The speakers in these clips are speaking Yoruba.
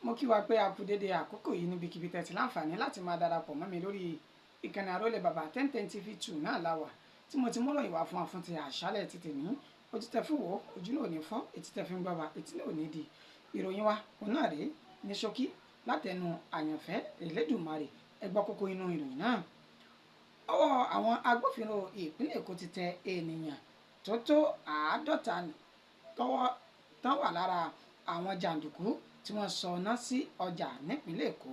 Mo kí wa pé a kú dédé àkókò yìí níbikíbi tẹ́ ti láǹfààní láti máa darapọ̀ mọ́ mi lórí ìkànnì Àrólé Bàbá 1010 TV 2 náà la wà tí mo ti mú ròyìn wá fún wa fún ti àṣálẹ̀ ti tèmi. Ojú tẹ fún wo, ojú náà ò ní fọ́, etí tẹ fi ń gbọ́ wa, etí náà ò ní di. Ìròyìn wa òun náà rèé ní ṣókí látẹnu Àyànfẹ́ Elédùmarè. Ẹ gbọ́ kókó inú ìròyìn náà. Ọwọ́ àwọn agbófinró ìpínlẹ̀ Èkó ti tẹ ènìyàn tó tó 50 tọ́wọ́ tán wà lára àwọn jàǹdùkú tí wọ́n sọ ná sí ọjà nípínlẹ̀ Èkó.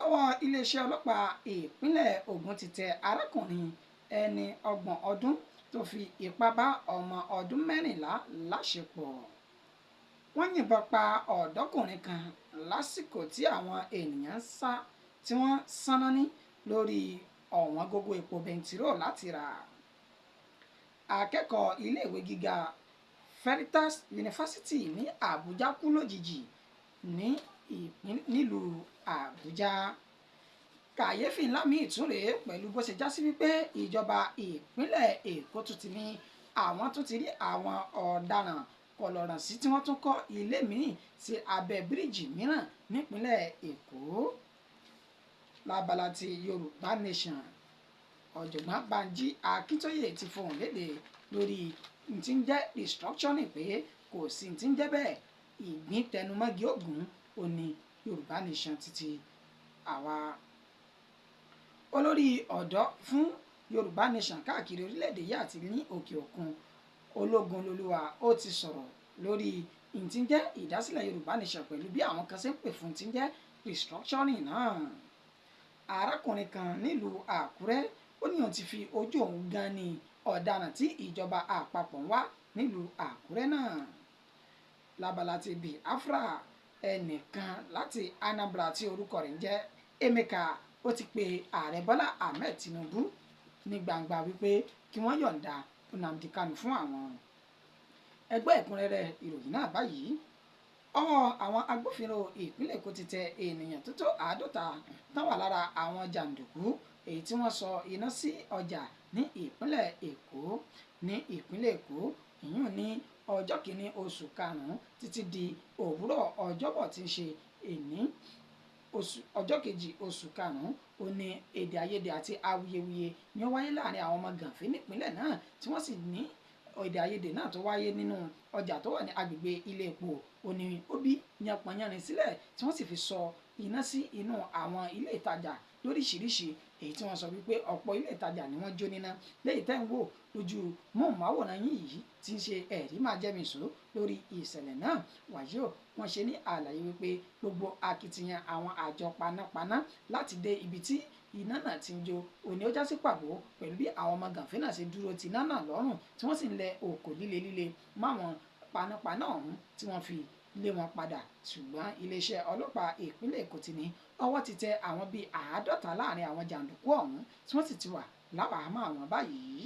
Ọwọ́ iléeṣẹ́ ọlọ́pàá ìpínlẹ̀ Ògùn ti tẹ arákùnrin ẹni 30 ọdún tó fi ipá bá ọmọ ọdún 14 láṣepọ̀. Wọ́n yìnbọn pa ọ̀dọ́kùnrin kan lásìkò tí àwọn ènìyàn sá tí wọ́n sáná ní lórí ọ̀wọ́n gógó epo bẹntiró láti rà. Akẹ́kọ̀ọ́ iléèwé gíga Veritas University ní Àbújá kú lójijì ní nílùú Àbújá. Kàyéfì ńlá míì tún rèé pẹ̀lú bó ṣe já sí wípé ìjọba ìpínlẹ̀ Èkó tún ti ní àwọn tún ti rí àwọn ọ̀daràn kọlọ̀rànsí tí wọ́n tún kọ́ ilé míì sí abẹ́ bíríìjì mìíràn nípínlẹ̀ Èkó. Lábala ti Yorùbá Nation, ọ̀jọ̀gbọ́n Banji Akíntóyè ti fohùn lédè lórí n tí ń jẹ́ restructuring pé kò sí n tí ń jẹ́ bẹ́ẹ̀, ìgbín tẹnumọ́gi ògún ó ní Yorùbá Nation títí àwa. Olórí ọ̀dọ́ fún Yorùbá Nation káàkiri orílẹ̀-èdè yìí àti ní òkè òkun, Ológun Lolúwa, ó ti sọ̀rọ̀ lórí n tí ń jẹ́ ìdásílẹ̀ Yorùbá Nation pẹ̀lú bí àwọn kan ṣe ń pè fún tí ń jẹ́ restructuring náà. Arákùnrin kan nílùú Àkúrẹ́ ó ní òun ti fi ojú òun gan ni ọ̀daràn tí ìjọba àpapọ̀ ń wá nílùú Àkúrẹ́ náà. Lábala ti Biafra, ẹnìkan láti Anambra tí orúkọ rẹ̀ ń jẹ́ Emeka, ó ti pe ààrẹ Bọ́lá Ahmed Tinubu ní gbangba wípé kí wọ́n yọ̀ǹda Nnamdi Kanu fún àwọn. Ẹgbẹ́ ẹ̀kúnrẹ́rẹ́ ìròyìn náà báyìí. Ọwọ́ àwọn agbófinró ìpínlẹ̀ Èkó ti tẹ ènìyàn tó tó 50 tán wà lára àwọn jàǹdùkú èyí tí wọ́n sọ iná sí ọjà ní ìpínlẹ̀ Èkó ní ìpínlẹ̀ Èkó ìyún ní ọjọ́ 1 oṣù 5 títí di òwúrọ̀ ọjọ́bọ̀ tí ń ṣe èní ọjọ́ 2 oṣù 5. Ó ní èdè àìyedè àti awuyewuye ni ó wáyé láàrin àwọn ọmọ gànfẹ́ nípínlẹ̀ náà tí wọ́n sì ní èdè àìyedè náà tó wáyé nínú ọjà tó wà ní agbègbè ilé epo. Ó ní ó bí yanpanyanrin sílẹ̀ tí wọ́n sì fi sọ iná sí inú àwọn ilé ìtajà lóríṣiríṣi, èyí tí wọ́n sọ wípé ọ̀pọ̀ ilé ìtajà ni wọ́n jó níná. Lẹ́yìn tẹ́ ń wò lójú móhùnmáwòrán yín yìí tí ń ṣe ẹ̀rí máa jẹ́ mi sọ lórí ìṣẹ̀lẹ̀ náà. Wàyí o, wọ́n ṣe ní àlàyé wípé gbogbo akitiyan àwọn àjọ panápaná láti dé ibi tí iná náà ti ń jó òní ó já sí pàbó pẹ̀lú bí àwọn ọmọ gànfẹ́ náà ṣe dúró ti iná náà lọ́rùn tí wọ́n sì ń lẹ òkò líle líle máwọn panápaná ọ̀hún tí wọ́n fi lé wọn padà. Ṣùgbọ́n iléeṣẹ́ ọlọ́pàá ìpínlẹ̀ Èkó ti ní ọwọ́ ti tẹ àwọn bíi 50 láàrin àwọn jàǹdùkú ọ̀hún tí wọ́n sì ti wà lábàámọ̀ àwọn báyìí.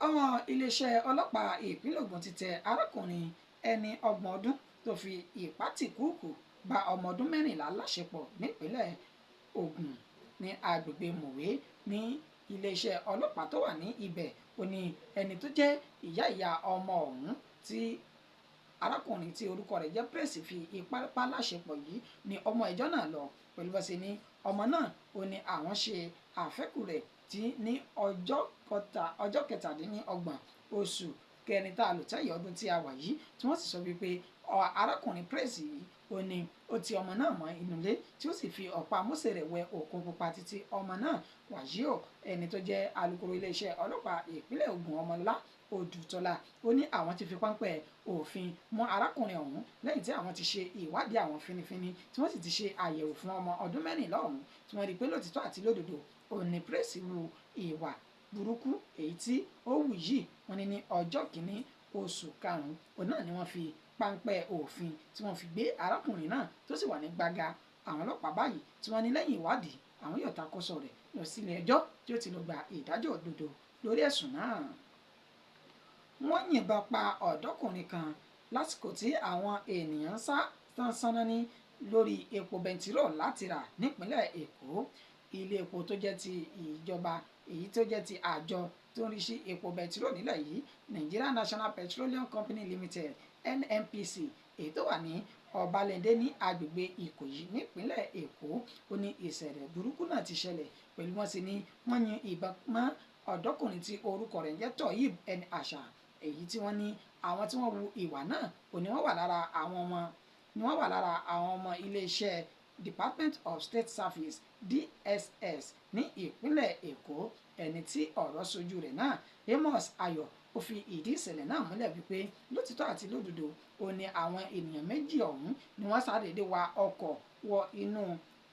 Ọwọ́ iléeṣẹ́ ọlọ́pàá ìpínlẹ̀ Ògùn ti tẹ arákùnrin ẹni 30 ọdún tó fi ipá tìkúùkù bá ọmọ ọdún 14 láṣepọ̀ nípínlẹ̀ Ògùn ní agbègbè Mòwe ní iléeṣẹ́ ọlọ́pàá tó wà ní ibẹ̀. Ó ní ẹni tó jẹ́ ìyá ìyá ọmọ ọ̀hún tí arákùnrin tí orúkọ rẹ̀ jẹ́ Praise fi ipá bá láṣepọ̀ yìí ní ọmọ ìjọ náà lọ pẹ̀lú bó ṣe ní ọmọ náà. Ó ní àwọn ṣe àfẹ́kù rẹ̀ tí ní ọjọ́ 27 oṣù 4 tá a lò tẹ́yẹ̀ ọdún tí a wà yìí, tí wọ́n sì sọ wípé arákùnrin Praise yìí ó ní ó ti ọmọ náà mọ́ inú ilé tí ó sì fi ọ̀pá amúṣe rẹ̀ wẹ òkun pupa títí ọmọ náà. Wàyí o, ẹni tó jẹ́ alukoro iléeṣẹ́ ọlọ́pàá ìpínlẹ̀ Ògùn, Ọmọlá Odùtọ́lá, ó ní àwọn ti fi páńpẹ́ òfin mú arákùnrin ọ̀hún lẹ́yìn tí àwọn ti ṣe ìwádìí àwọn finifini tí wọ́n sì ti ṣe àyẹ̀wò fún ọmọ ọdún 14 ọ̀hún tí wọ́n rí pé lótìtọ́ àti lódodo òní Praise wu ìwà burúkú èyí tí ó wù yìí. Wọ́n ní ní ọjọ́ 1 oṣù 5 òun náà ni wọ́n fi páńpẹ́ òfin tí wọ́n fi gbé arákùnrin náà tó sì wà ní gbàgà àwọn ọlọ́pàá báyìí, tí wọ́n ní lẹ́yìn ìwádìí àwọn yóò takóso rẹ̀ lọ sílé ẹjọ́ tí ó ti lọ gba ìdájọ́ òdodo lórí ẹ̀sùn náà. Wọ́n yìnbọn pa ọ̀dọ́kùnrin kan lásìkò tí àwọn ènìyàn sá tán sáná ní lórí epo bẹntiró láti rà nípínlẹ̀ Èkó. Ilé epo tó jẹ́ ti ìjọba èyí tó jẹ́ ti àjọ tó ń rí sí epo bẹntiró nílẹ̀ yìí, Nigeria National Petroleum Company Limited, NNPC, èyí tó wà ní Ọbalẹ́ndé ní agbègbè Ìkòyí nípínlẹ̀ Èkó. Ó ní ìṣẹ̀lẹ̀ burúkú náà ti ṣẹlẹ̀ pẹ̀lú wọ́n sì ní wọ́n yin ìbọn mọ́ ọ̀dọ́kùnrin tí orúkọ rẹ̀ ń jẹ́ Toyib ẹni àṣà, èyí tí wọ́n ní àwọn tí wọ́n wu ìwà náà ò ní wọ́n wà lára àwọn ọmọ ni wọ́n wà lára àwọn ọmọ iléeṣẹ́ Department of State Service DSS ní ìpínlẹ̀ Èkó. Ẹni tí ọ̀rọ̀ sojú rẹ̀ náà, Amos Ayọ̀, ó fi ìdí ìṣẹ̀lẹ̀ náà múlẹ̀ wípé lótìtọ́ àti lódodo ó ní àwọn ènìyàn méjì ọ̀hún ni wọ́n ṣàdédé wa ọkọ̀ wọ inú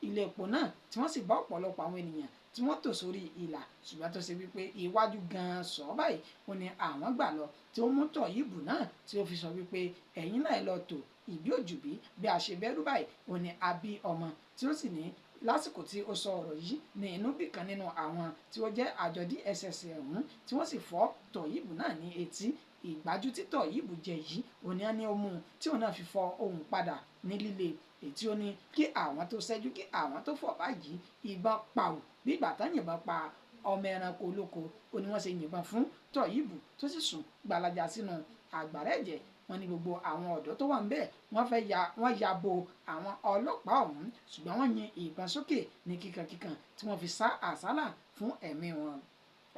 ilé epo náà tí wọ́n sì bá ọ̀pọ̀lọpọ̀ àwọn ènìyàn tí wọ́n tò sórí ìlà, ṣùgbọ́n tó ṣe wípé iwájú gan-an sọ báyìí ó ní àwọn gbà lọ tí ó mú Tọ̀yìbù náà tí ó fi sọ wípé ẹ̀yin náà lọ tò ìbí òjùbí bí a ṣe bẹ́rù báyìí ó ní a bí ọmọ, tí ó sì ní lásìkò tí ó sọ ọ̀rọ̀ yìí ní inú bí kan nínú àwọn tí ó jẹ́ àjọ DSS ọ̀hún tí wọ́n sì fọ́ Tọ̀yìbù náà ní etí. Ìgbájú tí Tọ̀yìbù jẹ yìí òní á ní ó mú un tí òun náà fi fọ ohùn padà ní líle, èyí tí ó ní kí àwọn tó ṣẹ́jú kí àwọn tó fọ̀ báyìí ìbọn pàwò bí ìgbà tán yìnbọn pa ọmọ ẹranko olóko, ó ní wọ́n ṣe yìnbọn fún Tọ̀yìbù tó sì sùn gbalaja sínú àgbàrá ẹ̀jẹ̀. Wọ́n ní gbogbo àwọn ọ̀dọ́ tó wà ń bẹ̀ wọ́n fẹ́ ya wọ́n ya bo àwọn ọlọ́pàá ọ̀hún, ṣùgbọ́n wọ́n yin ìbọn sókè ní kíkankíkan tí wọ́n fi sá àsálà fún ẹ̀mí wọn.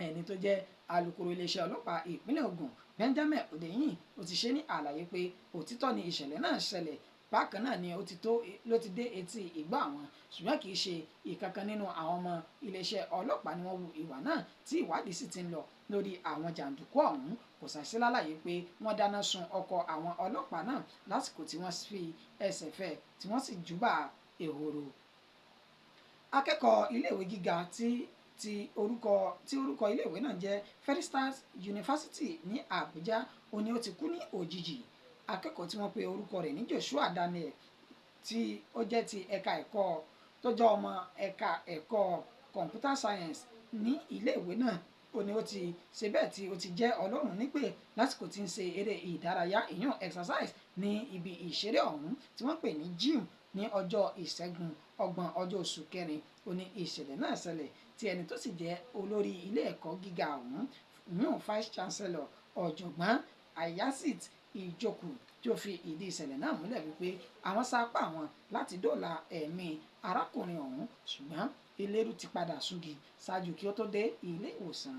Ẹni tó jẹ́ alukoro iléeṣẹ́ ọlọ́pàá ìpínlẹ̀ Ògùn, Benjamin Hundeyin, ó ti ṣe ní àlàyé pé òtítọ́ ni ìṣẹ̀lẹ̀ náà ṣẹlẹ̀, bákan náà ni ó ti tó ló ti dé etí ìgbọ́ àwọn, ṣùgbọ́n kì í ṣe ìkankan nínú àwọn ọmọ iléeṣẹ́ ọlọ́pàá ni wọ́n hu ìwà náà tí ìwádìí sì ti ń lọ lórí àwọn jàǹdùkú ọ̀hún. Kò ṣàìsí lálàyé pé wọ́n dáná sun ọkọ̀ àwọn ọlọ́pàá náà lásìkò tí wọ́n fi ẹsẹ̀ fẹ́ tí wọ́n sì júbà ehoro. Akẹ́kọ̀ọ́ iléèwé gíga tí orúkọ iléèwé náà jẹ́ Felicitas University ní Àbújá ó ní ó ti kú ní òjijì. Akẹ́kọ̀ọ́ tí wọ́n pe orúkọ rẹ̀ ní Joshua Daniel tí ó jẹ́ ti ẹ̀ka ẹ̀kọ́ tó jẹ́ ọmọ ẹ̀ka ẹ̀kọ́ computer science ní iléèwé náà ó ní ó ti ṣe bẹ́ẹ̀ tí ó ti jẹ́ Ọlọ́run nípè lásìkò tí ń ṣe eré ìdárayá ìyún exercise ní ibi ìṣeré ọ̀hún tí wọ́n pè ní gym ní ọjọ́ ìṣẹ́gun 30 ọjọ́ oṣù kẹrin. Ó ní ìṣẹ̀lẹ̀ náà ṣẹlẹ̀ tí ẹni tó sì jẹ́ olórí ilé ẹ̀kọ́ gíga ọ̀hún ìyún vice chancellor ọ̀jọ̀gbọ́n Ayasit Ìjókù tí ó fi ìdí ìṣẹ̀lẹ̀ náà múlẹ̀ wípé àwọn sapá àwọn láti dóòlà ẹ̀mí arákùnrin ọ̀hún, ṣùgbọ́n eléru ti padà súngi ṣáájú kí ó tó dé ilé ìwòsàn.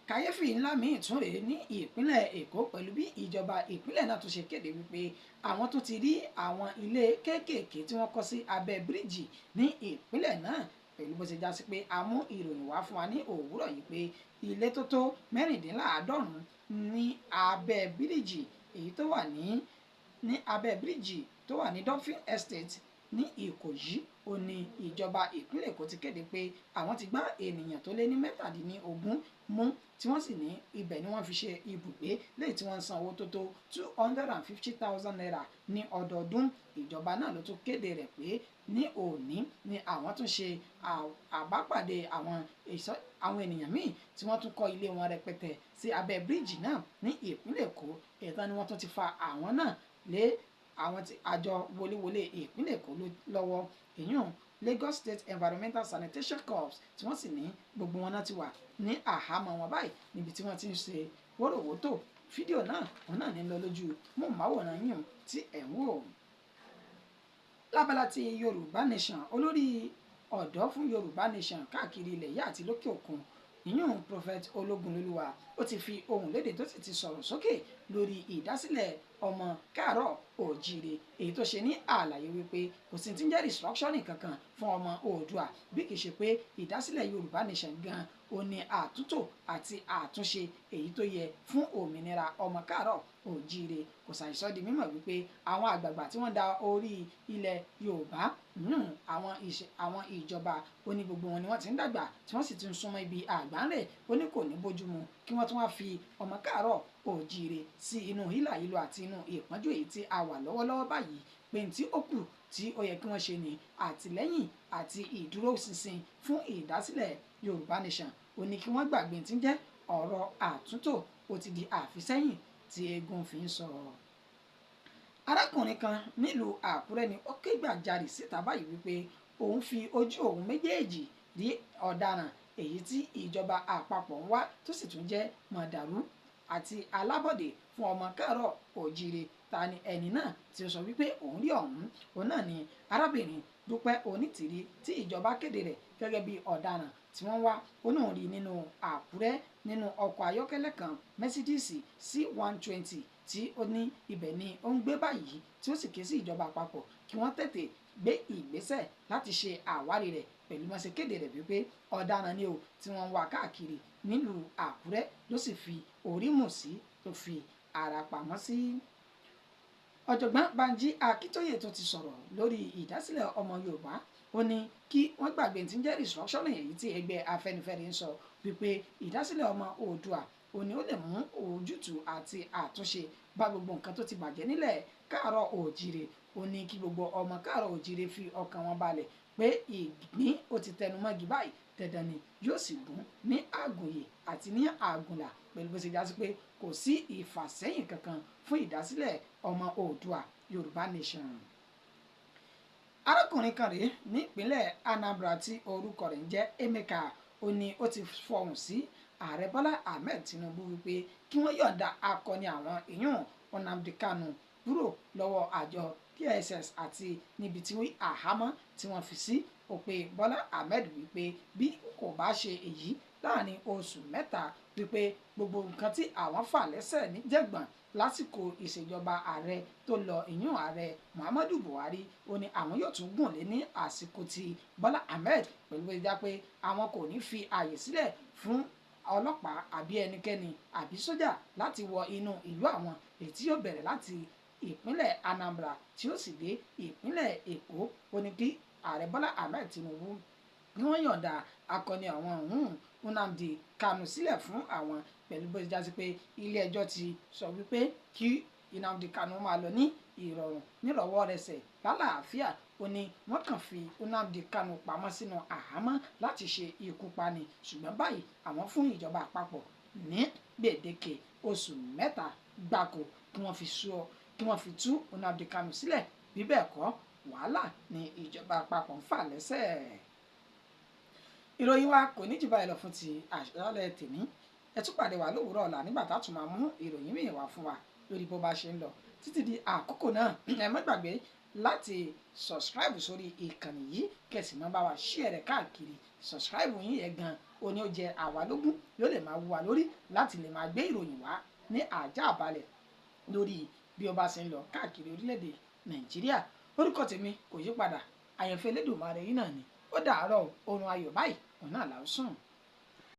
Kàyéfì ńlá míì tún rèé ní ìpínlẹ̀ Èkó pẹ̀lú bí ìjọba ìpínlẹ̀ náà tún ṣe kéde wípé àwọn tó ti rí àwọn ilé kéékèèké tí wọ́n kọ́ sí abẹ́ bíríìjì ní ìpínlẹ̀ náà, pẹ̀lú bó ṣe já sí pé a mú ìròyìn wá fún wa ní òwúrọ̀ yìí pé ilé tó tó 96 ní abẹ́ bíríìjì èyí tó wà ní abẹ́ bíríìjì tó wà ní Dolphin Estate ní Ìkòyí. Ó ní ìjọba ìpínlẹ̀ Èkó ti kéde pé àwọn ti gbá ènìyàn tó lé ní 17 mú tí wọ́n sì ní ibẹ̀ ni wọ́n fi ṣe ibùgbé léyìí tí wọ́n ń san owó tó tó 250,000 naira ní ọdọọdún. Ìjọba náà ló tún kéde rẹ̀ pé ní òní ni àwọn tún ṣe àbápàdé àwọn ènìyàn míì tí wọ́n tún kọ́ ilé wọn rẹpẹtẹ sí abẹ́ bíríìjì náà ní ìpínlẹ̀ Èkó. Ìtàn ni wọ́n tún ti fa àwọn náà lé àwọn tí àjọ wọléwọlé ìpínlẹ̀ Èkó lọ́wọ́, ìyún Lagos State Environmental Sanitation Corps, tí wọ́n sì ní gbogbo wọn náà ti wà ní àhámọ́ wọn báyìí níbi tí wọ́n ti ń ṣe wóróworó. Fídíò náà wọn náà ní lọ lójú móhùnmáwòrán yìí tí ẹ̀ ń wò. Lábala ti Yorùbá Nation, olórí ọ̀dọ́ fún Yorùbá Nation káàkiri ilẹ̀ yìí àti lókè òkun, ìyún Prophet Ológunlolúwa, ó ti fi ohùn léde tó sì ti sọ̀rọ̀ sókè lórí ìdásílẹ̀ ọmọ káàárọ̀ òjíire, èyí tó ṣe ní àlàyé wípé kò sí ti ń jẹ́ restructuring kankan fún ọmọ Oòduà bí kì í ṣe pé ìdásílẹ̀ Yorùbá Nation gan ó ní àtúntò àti àtúnṣe èyí tó yẹ fún òmìnira ọmọ káàárọ̀ òjíire. Kò ṣàìsọ di mímọ̀ wípé àwọn àgbààgbà tí wọ́n da orí ilẹ̀ Yorùbá nù àwọn ìjọba ó ní gbogbo wọn ni wọ́n ti ń dàgbà tí wọ́n sì ti ń súnmọ́ ibi àgbáńrẹ̀, ó ní kò ní bójúmu kí wọ́n tún wá fi ọmọ káàárọ̀ òjíire sí inú hílàhílo àti inú ìpọ́njú èyí tí a wà lọ́wọ́lọ́wọ́ báyìí, pé ní tí ó kù tí ó yẹ kí wọ́n ṣe ní àtìlẹ́yìn àti ìdúróṣinṣin fún ìdásílẹ̀ Yorùbá Nation. Ó ní kí wọ́n gbàgbé tí ń jẹ́ ọ̀rọ̀ àtúntò, ó ti di àfisẹ́yìn tí eégún fi ń sọ̀rọ̀. Arákùnrin kan nílùú Àkúrẹ́ ni ó ké gbàjarè síta báyìí wípé òun fi ojú òun méjèèjì rí ọ̀daràn èyí tí ìjọba àpapọ̀ ń wá tó sì tún jẹ́ mọ̀dàrú àti alábọ̀dé fún ọmọ káàárọ̀ òjíire Ta ni ẹni náà tí ó sọ wípé òun rí ọ̀hún? Òun náà ni arábìnrin Dúpẹ́ Onítìrí tí ìjọba kéde rẹ̀ gẹ́gẹ́ bí ọ̀daràn tí wọ́n wá. Ó náà rí nínú Àkúrẹ́ nínú ọkọ̀ ayọ́kẹ́lẹ́ kan Mercedes C120 tí ó ní ibẹ̀ ni ó ń gbé báyìí, tí ó sì ké sí ìjọba àpapọ̀ kí wọ́n tètè gbé ìgbésẹ̀ láti ṣe àwárí rẹ̀ pẹ̀lú wọ́n ṣe kéde rẹ̀ wípé ọ̀daràn ni o tí wọ́n ń wá káàkiri nílùú Àkúrẹ́, ló sì fi orí mù sí tó fi ara pamọ́ sí. Ọ̀jọ̀gbọ́n Banji Akíntóyè tó ti sọ̀rọ̀ lórí ìdásílẹ̀ ọmọ Yorùbá, ó ní kí wọ́n gbàgbé tí ń jẹ́ restructuring èyí tí ẹgbẹ́ Afẹ́nifẹ́re ń sọ wípé ìdásílẹ̀ ọmọ Oòduà ó ní ó lè mú ojútùú àti àtúnṣe bá gbogbo nǹkan tó ti bàjẹ́ nílẹ̀ káàárọ̀ òjìrè. Ó ní kí gbogbo ọmọ káàárọ̀ òjìrè fi ọkàn wọn balẹ̀ pé ìgbín ó ti tẹnu mọ́gi báyìí, dandan ni yóò sì gún ní àgùnyè àti ní àgùnlà, pẹ̀lú bó ṣe já sí pé kò sí ìfàsẹ́yìn kankan fún ìdásílẹ̀ ọmọ Oòduà Yorùbá Nation. Arákùnrin kan rèé nípínlẹ̀ Anambra tí orúkọ rẹ̀ ń jẹ́ Emeka, ó ní ó ti fọhùn sí ààrẹ Bọ́lá Ahmed Tinubu wípé kí wọ́n yọ̀ǹda akọni àwọn ìyún Nnamdi Kanu kúrò lọ́wọ́ àjọ DSS àti níbi tí àhámọ́ tí wọ́n fi sí. Ó pe Bọ́lá Ahmed wípé bí kò bá ṣe èyí láàrin oṣù 3 wípé gbogbo nǹkan tí àwọn fà lẹ́sẹ̀ níjẹ̀gbọ̀n lásìkò ìṣèjọba ààrẹ tó lọ ìyún ààrẹ Muhammadu Buhari, ó ní àwọn yóò tún gùn lé ní àsìkò tí Bọ́lá Ahmed, pẹ̀lú ìjà pé àwọn kò ní fi ààyè sílẹ̀ fún ọlọ́pàá àbí ẹnikẹ́ni àbí sójà láti wọ inú ìlú àwọn, èyí tí yóò bẹ̀rẹ̀ láti ìpínlẹ̀ Anambra tí ó sì dé ìpínlẹ̀ Èkó. Ó ní kí ààrẹ Bọ́lá Ahmed Tinubu ní wọ́n yọ̀ǹda akọni àwọn ọ̀hún Nnamdi Kanu sílẹ̀ fún àwọn, pẹ̀lú bó ṣe já sí pé ilé ẹjọ́ ti sọ wípé kí Nnamdi Kanu máa lọ ní ìrọ̀rùn nírọ̀wọ́ rẹsẹ̀ lálàáfíà. Ó ní wọ́n kàn fi Nnamdi Kanu pamọ́ sínú àhámọ́ láti ṣe ikú pani, ṣùgbọ́n báyìí àwọn fún ìjọba àpapọ̀ ní gbèdéke oṣù 3 gbáko kí wọ́n fi tú Nnamdi Kanu sílẹ̀, bí bẹ́ẹ̀ kọ́ wàhálà ni ìjọba àpapọ̀ ń fà lẹ́sẹ̀. Ìròyìn wa kò ní jù báyìí lọ fún ti àṣálẹ́ tèmi. Ẹ tún pàdé wa lówùúrọ̀ ọ̀la nígbà tá a tún máa mú ìròyìn míì wá fún wa lórí bó bá ṣe ń lọ. Títí di àkókò náà, ẹ má gbàgbé láti subscribe sórí ìkànnì yìí, kẹ̀sì máa bá wa share rẹ̀ káàkiri. Subscribe yín yẹn gan ó ní ó jẹ àwa lógún, yóò lè máa wú wa lórí láti lè máa gbé ìròyìn wá ní àjà àbálẹ̀ lórí bí ó bá ṣe ń lọ káàkiri orílẹ̀-èdè Nàìjíríà. Orúkọ tèmi kò yí padà, àyànfẹ́ Elédùmarè yìí náà ni. Ó dàárọ̀, oorun ayọ̀ báyìí òun náà là ń sùn.